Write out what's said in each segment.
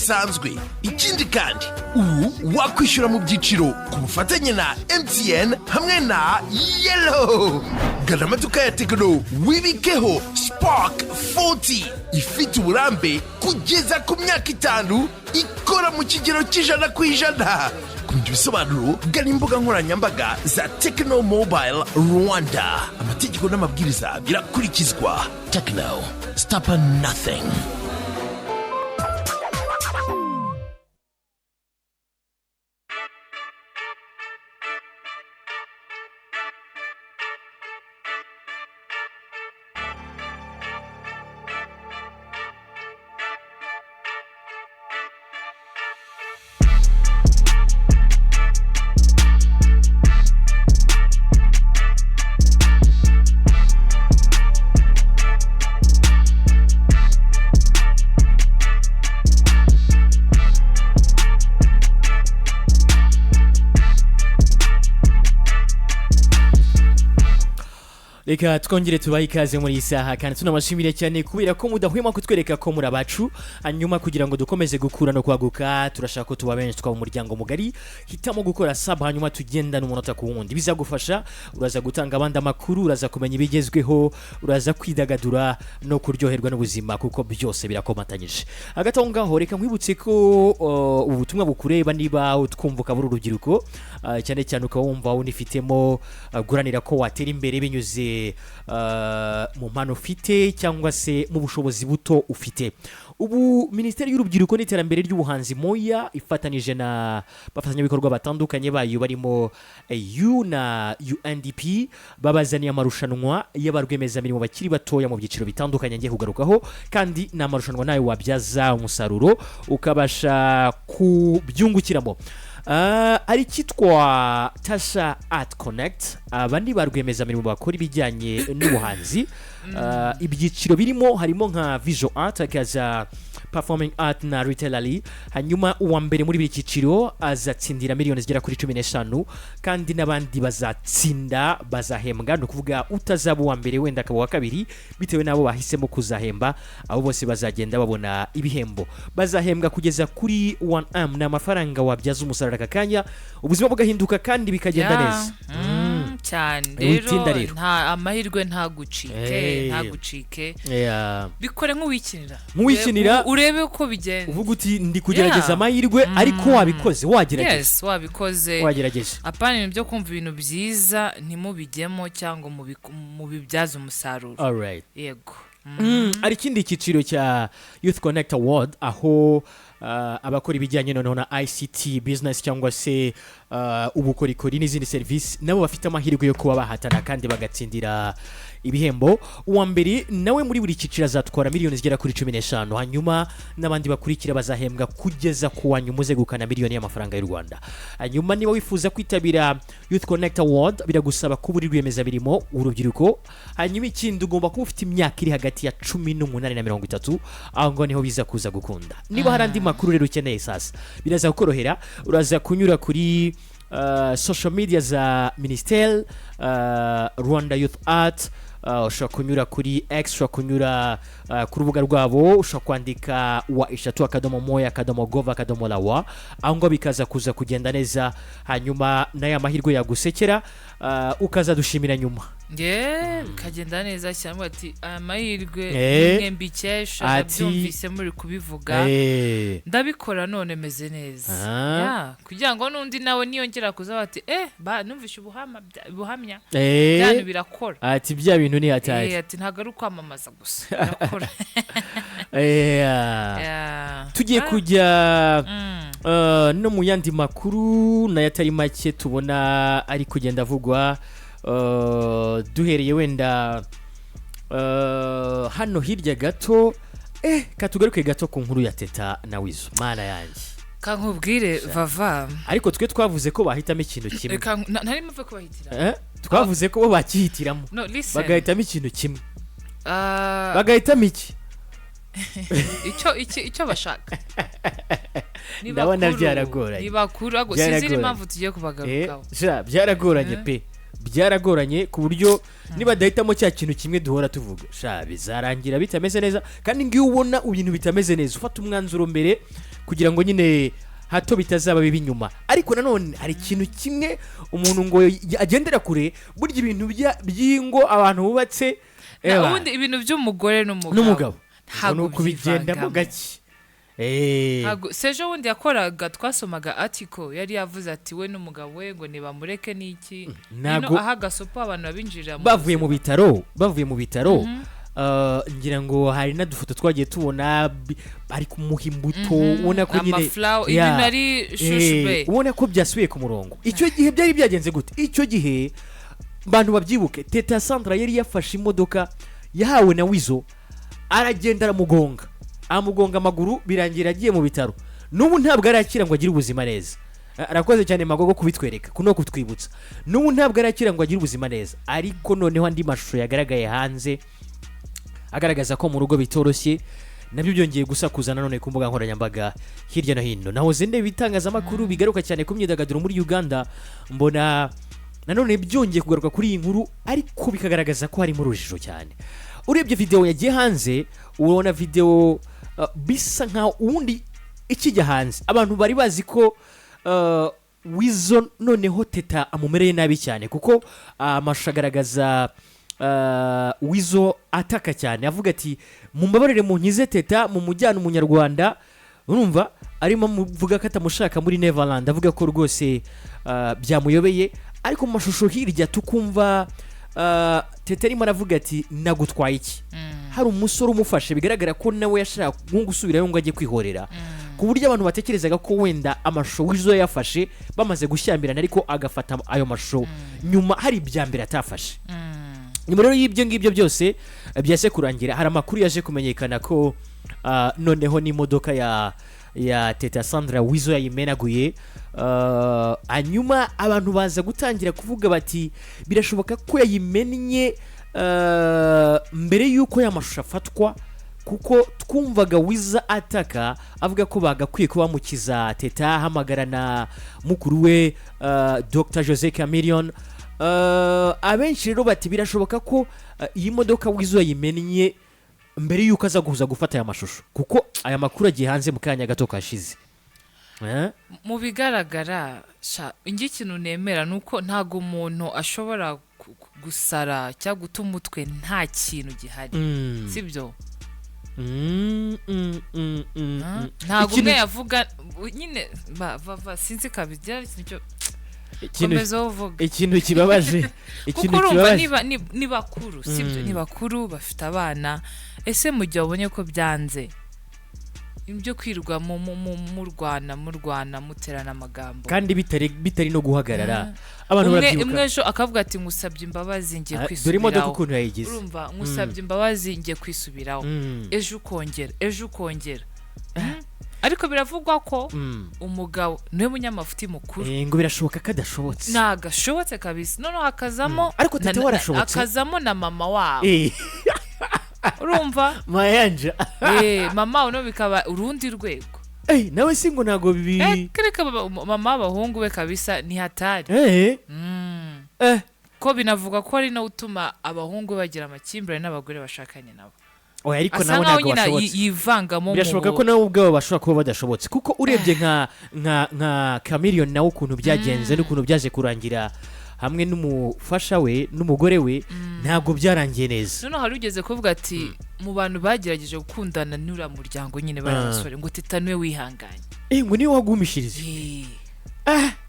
bisanzwe. Ikindi kandi, ubu wakwishyura mu byiciro ku bufatanye na MTN hamwe na Yellow. Gana amaduka ya Tecno wibikeho Spark 40 ifite uburambe kugeza ku myaka 5, ikora mu kigero cy'100%. Ku bindi bisobanuro, gana imbuga nkoranyambaga za Tecno Mobile Rwanda. Amategeko n'amabwiriza birakurikizwa. Tecno, stop at nothing. Reka twongere tubahe ikaze muri iyi saha, kandi tunabashimire cyane kubera ko mudahwema kutwereka ko muri abacu. Hanyuma kugira ngo dukomeze gukura no kwaguka, turashaka ko tuba benshi, twaba umuryango mugari. Hitamo gukora sub, hanyuma tugendane umunota ku wundi. Bizagufasha, uraza gutanga abandi amakuru, uraza kumenya ibigezweho, uraza kwidagadura no kuryoherwa n'ubuzima, kuko byose birakomatanyije. Hagati aho ngaho, reka nkwibutse ko ubutumwa bukureba. Niba utwumva ukaba uri urubyiruko, cyane cyane ukaba wumva unifitemo guharanira ko watera imbere binyuze mu mpano ufite cyangwa se mu bushobozi buto ufite, ubu Minisiteri y'Urubyiruko n'Iterambere ry'Ubuhanzi, MOIA, ifatanije na bafatanyabikorwa batandukanye bayo barimo AU na UNDP, babazaniye amarushanwa y'abarwiyemezamirimo bakiri batoya mu byiciro bitandukanye ngiye kugarukaho. Kandi ni amarushanwa nawe wabyaza umusaruro, ukabasha kubyungukiramo. Ari icyitwa Tasha Art Connect. Aba ni ba rwiyemezamirimo bakora ibijyanye n'ubuhanzi. Ibyiciro birimo harimo nka visual art, hakaza performing art na literary. Hanyuma uwa mbere muri buri cyiciro azatsindira miliyoni zigera kuri 15, kandi n'abandi bazatsinda bazahembwa. Ni ukuvuga utazaba uwa mbere, wenda akaba uwa kabiri, bitewe n'abo bahisemo kuzahemba, abo bose bazagenda babona ibihembo, bazahembwa kugeza kuri 1M. Ni amafaranga wabyaza umusaruro aka kanya, ubuzima bugahinduka kandi bikagenda neza. Cyane. Witinda Rero rero. nta amahirwe ntagucike. Ntagucike. Bikore nk'uwikinira. Nk'uwikinira. Urebe uko bigenda. Uvuga uti: "Ndi kugerageza amahirwe," ariko wabikoze, wagerageje. Yes, wabikoze. Wagerageje. Apana ibintu byo kumva ibintu byiza ntimubijyemo cyangwa mubibyaze umusaruro. Alright. Yego. Hari ikindi cyiciro cya Youth Connect Award, aho abakora ibijyanye noneho na ICT business cyangwa se ubukorikori n'izindi serivisi, nabo bafite amahirwe yo kuba bahatana kandi bagatsindira ibihembo. Uwa mbere nawe muri buri cyiciro azatwara miliyoni zigera kuri 15, hanyuma n'abandi bakurikira bazahembwa kugeza ku wa nyuma uzegukana miliyoni y'amafaranga y'u Rwanda. Hanyuma niba wifuza kwitabira Youth Connect Award, biragusaba kuba uri rwiyemezamirimo, urubyiruko. Hanyuma ikindi, ugomba kuba ufite imyaka iri hagati ya 18 na 30. Aho ngaho niho biza kuza gukunda. Niba hari andi makuru rero ukeneye, sasa biraza kukorohera, uraza kunyura kuri social media za minisiteri, Rwanda Youth Art. Ushobora kunyura kuri X, ushobora kunyura ku rubuga rwabo, ushobora kwandika www.moia.gov.rw, aho ngaho bikaza kuza kugenda neza. Hanyuma n'aya mahirwe yagusekera, ukazadushimira nyuma. Nge bikagenda neza cyangwa ati aya mahirwe nimwe mbikesha. Nabyumvise muri kubivuga, ndabikora none meze neza. Yeah, kugira ngo n'undi nawe niyongera kuza bati: "Eh, ba numvishe ubuhamya byanyu birakora." Ati: "Bya bintu ni hatari." Ati: "Ntabwo ari ukwamamaza gusa, birakora." Yeah. Tugiye kujya no mu yandi makuru nayo atari make tubona ari kugenda avugwa, duhereye wenda hano hirya gato. Katugaruke gato ku nkuru ya Teta na Wizo, mana yanjye. Kankubwire, vava. Ariko twe twavuze ko bahitamo ikintu kimwe. Reka ntari muve kubahitira. Twavuze ko bo bakihitiramo. No, listen. Bagahitamo ikintu kimwe. Ah, Bagahitamo iki? Icyo bashaka. Ni Ndabona bakuru, byaragoranye. ni bakuru ahubwo sinzi Byaragoranye. n'impamvu tugiye kubagarukaho. Sha, byaragoranye pe. Byaragoranye ku buryo nibadahitamo cya kintu kimwe duhora tuvuga, sha, bizarangira bitameze neza. Kandi ngiyo ubona ibintu bitameze neza, ufata umwanzuro mbere kugira ngo nyine hato bitazaba bibi inyuma. Ariko nanone hari ikintu kimwe umuntu ngo agendera kure, burya ibintu by'ingo abantu bubatse Na ubundi ibintu by'umugore n'umugabo n'umugabo ntabwo ni ukubigendamo ubyivangamwo. gake. Ntabwo sejo wundi yakoraga, twasomaga article, yari yavuze ati we n'umugabo we ngo nibamureke n'iki. Ntabwo Nino aha agasopo abantu babinjirira mu bavuye mu buzima. bitaro, bavuye mu bitaro, ngira ngo hari n'udufoto twagiye tubona bari kumuha imbuto, ubona ko nyine amaflower, ibintu ari chouchou be. Ubona ko byasubiye ku murongo. Icyo gihe byari byagenze gute? Icyo gihe bantu babyibuke, Teta Sandra yari yafashe imodoka yahawe na Wizo, aragenda aramugonga, amugonga amaguru, birangira agiye mu bitaro. N'ubu ntabwo arakira ngo agire ubuzima neza. Arakoze cyane Magogo kubitwereka kuno kutwibutsa. N'ubu ntabwo arakira ngo agire ubuzima neza. Ariko noneho andi mashusho yagaragaye hanze agaragaza ko mu rugo bitoroshye, nabyo byongeye gusakuza nanone ku mbuga nkoranyambaga hirya no hino. Nahoze ndeba ibitangazamakuru bigaruka cyane ku myidagaduro muri Uganda, mbona nanone byongeye kugaruka kuri iyi nkuru, ariko bikagaragaza ko harimo urujijo cyane. Urebye videwo yagiye hanze, ubona videwo bisa nkaho ubundi ikijya hanze abantu bari bazi ko Wizo noneho Teta amumereye nabi cyane, kuko amashusho agaragaza Wizo ataka cyane, avuga ati: "Mumbabarire munkize Teta, mumujyane umunyarwanda." Urumva arimo amuvuga ko atamushaka muri Neverland, avuga ko rwose byamuyobeye. Ariko mu mashusho hirya tukumva Teta arimo aravuga ati: "Nagutwaye iki?" Hari umusore umufashe, bigaragara ko nawe yashaka nko gusubirayo ngo ajye kwihorera, ku buryo abantu batekerezaga ko wenda amashusho Wizo yafashe bamaze gushyamirana, ariko agafata ayo mashusho nyuma hari ibya mbere atafashe. Nyuma rero y'ibyo ngibyo byose byase kurangira, hari amakuru yaje kumenyekana ko noneho n'imodoka ya Teta Sandra Wizo yayimenaguye. Hanyuma abantu baza gutangira kuvuga bati birashoboka ko yayimennye mbere y'uko ya mashusho afatwa, kuko twumvaga Wizo ataka avuga ko bagakwiye kuba bamukiza Teta, ahamagara na mukuru we Dr Jose Chameleone. Abenshi rero bati birashoboka ko iyi modoka Wizo yayimennye mbere y'uko aza guhuza gufata aya mashusho, kuko aya makuru agiye hanze mu kanya gato kashize. Mu bigaragara sha, njye ikintu nemera ni uko ntabwo umuntu ashobora gusara cyangwa guta umutwe nta kintu gihari, sibyo? Ntabwo umwe yavuga nyine va sinzi kabisa ikintu cyo komeza uvuga. Ikintu kibabaje, ikintu Kuko urumva kibabaje niba ni bakuru, sibyo? Ni bakuru, bafite abana. Ese mu gihe wabonye ko byanze, ibyo kwirwa murwana muterana amagambo kandi bitari no guhagarara, abantu umwe barabyibuka. Umwe ejo akavuga ati: "Ngusabye imbabazi, ngiye Ah, dore imodoka kwisubiraho." ukuntu yayigize. Urumva, "Ngusabye imbabazi, ngiye kwisubiraho." Ejo ukongera, ejo ukongera. Ariko biravugwa ko umugabo niwe munyamafuti mukuru. Ngo birashoboka ko adashobotse. Nagashobotse kabisa. Noneho hakazamo Ariko Teta warashobotse. Hakazamo na mama wabo. Urumva? Mayanja. Mama we bikaba urundi rwego. Nawe si ngo ntabwo bibi. Kereka mama w'abahungu be kabisa ni hatari. Ko binavuga ko ari nawe utuma abahungu be bagira amakimbirane n'abagore bashakanye nabo. Oya, ariko Asa nawe nkaho ntabwo nyine bashobotse. yivangamo mu Birashoboka ko nabo ubwabo bashobora kuba badashobotse, kuko urebye nka Chameleone nawe ukuntu byagenze n'ukuntu byaje kurangira hamwe n'umufasha we n'umugore we, ntabwo byarangiye neza. Noneho hari ugeze kuvuga ati mu bantu bagerageje gukundana n'uriya muryango nyine bari abasore, ngo Teta niwe wihanganye. Ngo niwe wagumishirije.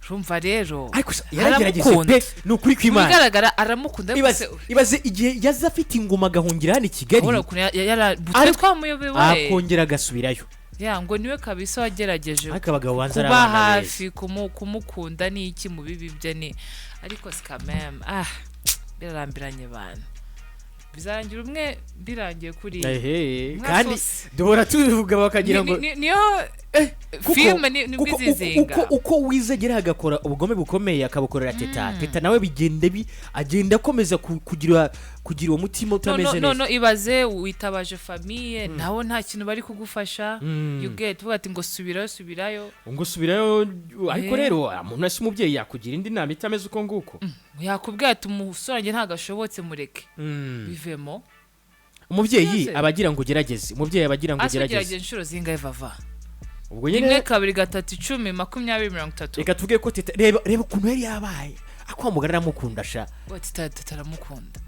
Urumva rero Ariko yaragerageje aramukunda. pe, ni ukuri Mu kw'Imana. bigaragara aramukunda, ariko Ibaze, ibaze igihe yaza afite ingoma agahungira hano i Kigali. Urabona ukuntu twe twamuyobewe. Akongera agasubirayo. Ya, ngo niwe kabisa wagerageje Ariko abagabo banza ari kuba abana beza. hafi, kumukunda n'iki mu bibi bye ni, ariko sikameme, birarambiranye bana, bizarangira umwe birangiye kuri Ehe, Umwe kandi asose. duhora tubivuga bakagira ngo Niyo Filime nibwo Kuko izizinga. uko Wiza agera agakora ubugome bukomeye akabukorera Teta, Teta nawe bigenda agenda akomeza kugira uwo mutima utameze No, neza. no, ibaze witabaje famille, nawe nta kintu bari kugufasha. You get, uvuga ati ngo subirayo, subirayo. Ngo subirayo, ariko rero umuntu wese, umubyeyi yakugira indi nama itameze uko nguko. Yakubwira ati umusore wanjye ntabwo ashobotse, mureke, bivemo. Umubyeyi Byose. aba agira ngo ugerageze, umubyeyi aba agira ngo Ase ugerageze. ugerageza inshuro zingahe, Vava? Ubwo Rimwe, nyine kabiri, gatatu, 10, 20, 30. Reka tuvuge ko Teta, reba, reba ukuntu yari yabaye akwamugara, aramukunda sha. Ati Teta aramukunda.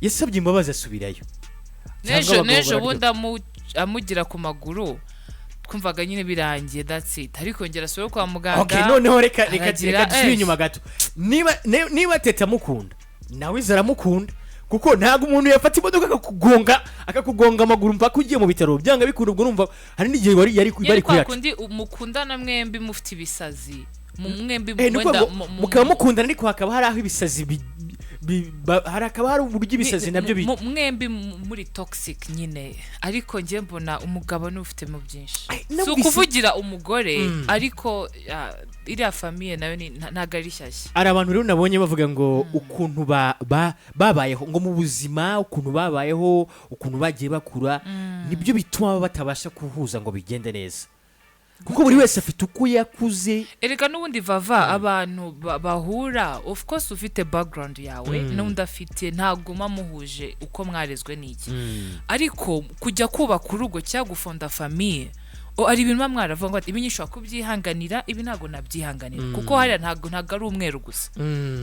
Yasabye imbabazi asubirayo. Cyangwa N'ejo abagabo n'ejo bararyoha. bundi amugira ku maguru, twumvaga nyine birangiye, that's it, ariko ngera asubire kwa muganga. Okay, noneho reka aragira, reka dusubire inyuma gato. Niba Teta amukunda, nawe iza aramukunda, kuko ntabwo umuntu yafata imodoka akakugonga amaguru mpaka ugiye mu bitaro. Byanga bikunda, ubwo urumva hari n'igihe wari yari Nyine bari kwa kuyaca. kundi mukundana mwembi mufite ibisazi mwembi Ni ukuvuga wenda ngo mukaba mukundana, ariko hakaba hari aho ibisazi hari hakaba hari uburyo ibisazi nabyo mwembi muri toxic nyine, ariko njye mbona umugabo niwe ufitemo byinshi. Ay, Si numvise- ukuvugira umugore, ariko iriya famille nayo ntabwo ari shyashya. Hari abantu rero nabonye bavuga ngo ukuntu babayeho ngo mu buzima, ukuntu babayeho, ukuntu bagiye bakura, nibyo bituma batabasha guhuza ngo bigende neza, kuko buri wese afite uko yakuze. Erega n'ubundi, Vava, abantu bahura, of course ufite background yawe n'undi afite, ntaguma muhuje uko mwarezwe n'iki, ariko kujya kubaka urugo cyangwa gufonda famille, hari ibintu muba mwaravuga ngo ati, ibi nshobora kubyihanganira, ibi ntabwo nabyihanganira, kuko hariya ntabwo ari umweru gusa.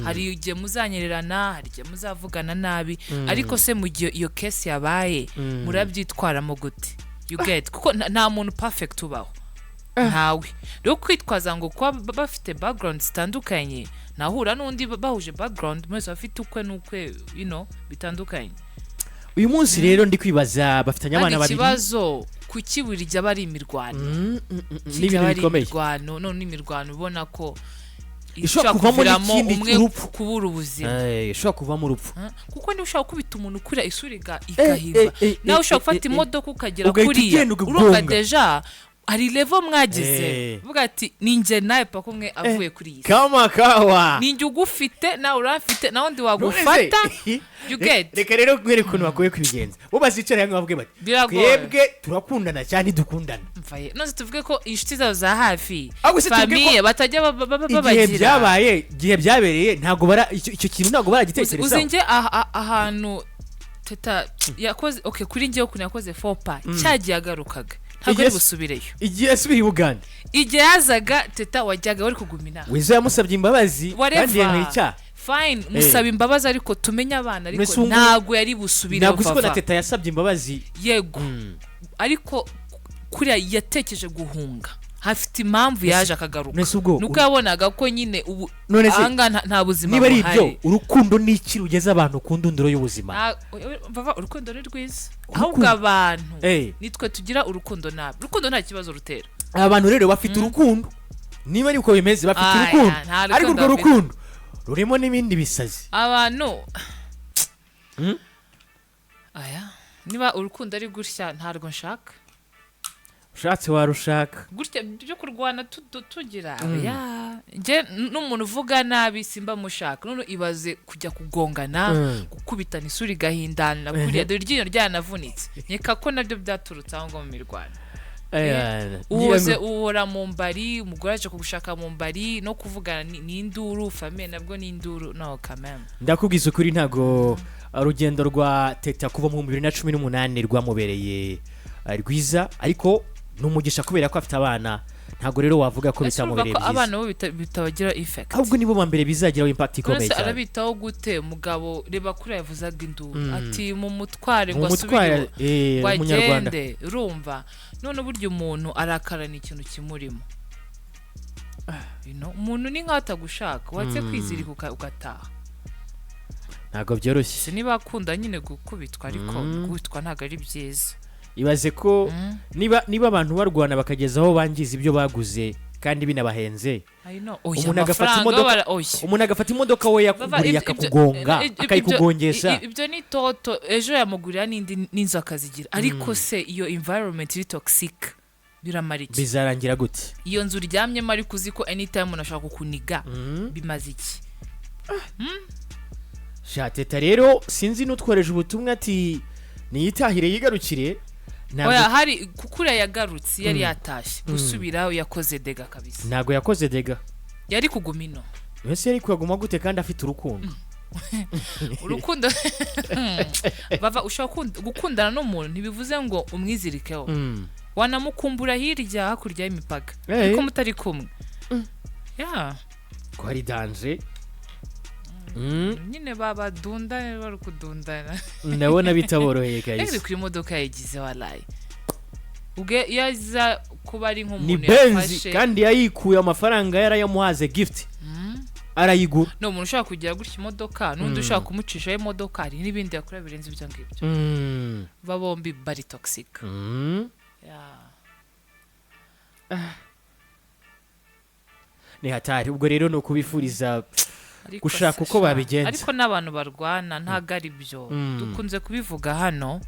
Hari igihe muzanyererana, hari igihe muzavugana nabi, ariko se mu gihe iyo case yabaye murabyitwaramo gute? You get, kuko nta muntu perfect ubaho, ntawe. Rero kwitwaza ngo kuba bafite background zitandukanye, nahura n'undi bahuje background, mwese bafite ukwe n'ukwe bitandukanye. Uyu munsi rero ndi kwibaza, bafitanye Kandi abana babiri. ikibazo, kuki buri gihe aba ari imirwano? Kuki N'ibintu aba ari bikomeye. imirwano? None imirwano ubona ko Ishobora kuvamo kuviramo n'ikindi umwe urupfu. kubura ubuzima. Ishobora kuvamo urupfu. Kuko niba ushobora gukubita umuntu kuriya, isura igahimba, nawe ushobora gufata imodoka ukagera Ugahita kuriya, ugenda urumva ugagonga. Déjà hari level mwagize, uvuga ati ni njye nawe paka umwe avuye kuri iyi si. Kama kawa. Ni njye ugufite, nawe uramfite, nawe undi wagufata, you get? Reka rero nkwereke ukuntu bakwiye kubigenza. Bo bazicara hamwe bavuge bati Biragoye. twebwe turakundana cyane, dukundana. Mvaye none tuvuge ko inshuti zabo za hafi, Ahubwo se tuvuge ko famille, batajya igihe babagira byabaye, igihe byabereye, ntabwo bara icyo kintu ntabwo uzi baragitekerezaho. Njye ahantu Teta yakoze, okay, kuri njyewe ukuntu yakoze fopa cyagiye agarukaga, ntabwo ari busubireyo. Igihe yasubiye i Buganda. Igihe yazaga, Teta wajyaga wari kuguma inaha. Wiza yamusabye imbabazi kandi Whatever. yemera icyaha. Fine, musaba imbabazi, ariko tumenye abana, ariko Mbese ubu ngubu- ntabwo yari busubireyo. Ntabwo uzi ko na Vava. Teta yasabye imbabazi. Yego, ariko kuriya yatekereje guhunga, hafite impamvu yaje akagaruka. Mbese ubwo Nuko yabonaga ko nyine ubu None se ahangaha nta buzima niba ari ibyo, buhari. urukundo ni iki rugeza abantu ku ndunduro y'ubuzima? Vava, urukundo ni rwiza, Urukundo. ahubwo abantu nitwe tugira urukundo nabi. Urukundo nta kibazo rutera. Aba bantu rero bafite urukundo, niba ari uko bimeze, bafite Aya, urukundo, nta rukundo ariko urwo bafite. rukundo rurimo n'ibindi bisazi. Abantu aya, niba urukundo ari gutya, ntarwo nshaka. Ushatse warushaka. Gutya byo kurwana tugira ya njye n'umuntu uvuga nabi simba mushaka. None ibaze kujya kugongana, gukubitana, isura igahindana kuriya, dore iryinyo ryanavunitse. Nkeka ko nabyo byaturutse aho ngaho mu mirwano. Uhoze uhora mu mbari, umugore aje kugushaka mu mbari, no kuvugana ni induru, famille nabwo ni induru, no kameme. Ndakubwiza ukuri, ntabwo urugendo rwa Teta kuva mu 2018 rwamubereye rwiza, ariko ni umugisha kubera ko afite abana. Ntabwo rero wavuga ko Ese urumva bitamubereye ko byiza. abana bo bitabagira effect? Ahubwo nibo ba mbere bizagiraho impact ikomeye None se cyane. arabitaho gute umugabo? Reba kuriya yavuzaga induru ati mu mutware ngo Mumutware, asubire ngo umunyarwanda. agende. Urumva none burya umuntu arakarana ikintu kimurimo. Umuntu ni nkaho atagushaka, watse kwizirika ugataha. Ntabwo byoroshye. Si niba akunda nyine gukubitwa, ariko gukubitwa ntabwo ari byiza. Ibaze ko niba abantu barwana bakageza aho bangiza ibyo baguze kandi binabahenze, I know. Oya, umuntu agafata amafaranga imodoka, oya. umuntu agafata imodoka we Bava, yakuguriye, akakugonga, akayikugongesha. Ibyo ni toto, ejo yamugurira n'indi n'inzu akazigira, ariko se iyo environment iri toxic. Biramara iki? Bizarangira gute? Iyo nzu uryamyemo ariko uzi ko anytime umuntu ashobora kukuniga, bimaze iki? Sha, Teta rero, sinzi n'utwohereje ubutumwa ati niyitahire yigarukire. Ntabwo Oya, hari kuko uriya yagarutse yari yatashye, gusubiraho yakoze dégâts kabisa. Ntabwo yakoze dégâts. Yari kuguma ino. Mbese yari kuyaguma gute kandi afite urukundo? Urukundo bava ushobora gukundana n'umuntu ntibivuze ngo umwizirikeho. Wanamukumbura hirya hakurya y'imipaka ariko mutari kumwe, yeah. Ko hari danger. Nyine babadunda, bari kudundana. Ndabona bitaboroheye Ariko kabisa. kuri imodoka yayigize, walayi, ubwe iyo aza kuba ari Ni nk'umuntu Benz. yafashe. Kandi yayikuye amafaranga, yarayamuhaze gift, arayigura. Ni umuntu ushobora kugira gutya imodoka n'undi ushobora kumucishaho imodoka, hari n'ibindi yakora birenze ibyo ngibyo. Ba bombi bari toxic. Yeah. Ni hatari. Ubwo rero ni ukubifuriza Ariko gushaka se uko sha, babigenza. Ariko n'abantu barwana ntabwo ari byo. Dukunze kubivuga hano,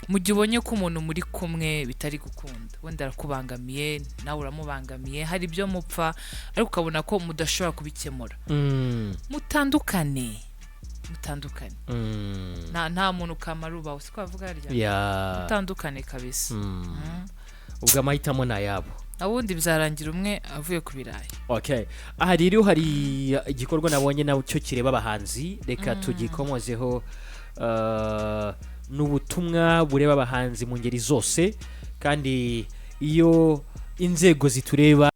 mu gihe ubonye ko umuntu muri kumwe bitari gukunda, wenda arakubangamiye, nawe uramubangamiye, hari ibyo mupfa ariko ukabona ko mudashobora kubikemura, mutandukane, mutandukane. Nta muntu kamara ubaho, siko bavuga harya? Mutandukane kabisa. Ubwo amahitamo ni ayabo. Ubundi bizarangira umwe avuye ku birayi. Okay, aha rero hari igikorwa nabonye nacyo kireba abahanzi, reka tugikomozeho. Ni ubutumwa bureba abahanzi mu ngeri zose, kandi iyo inzego zitureba.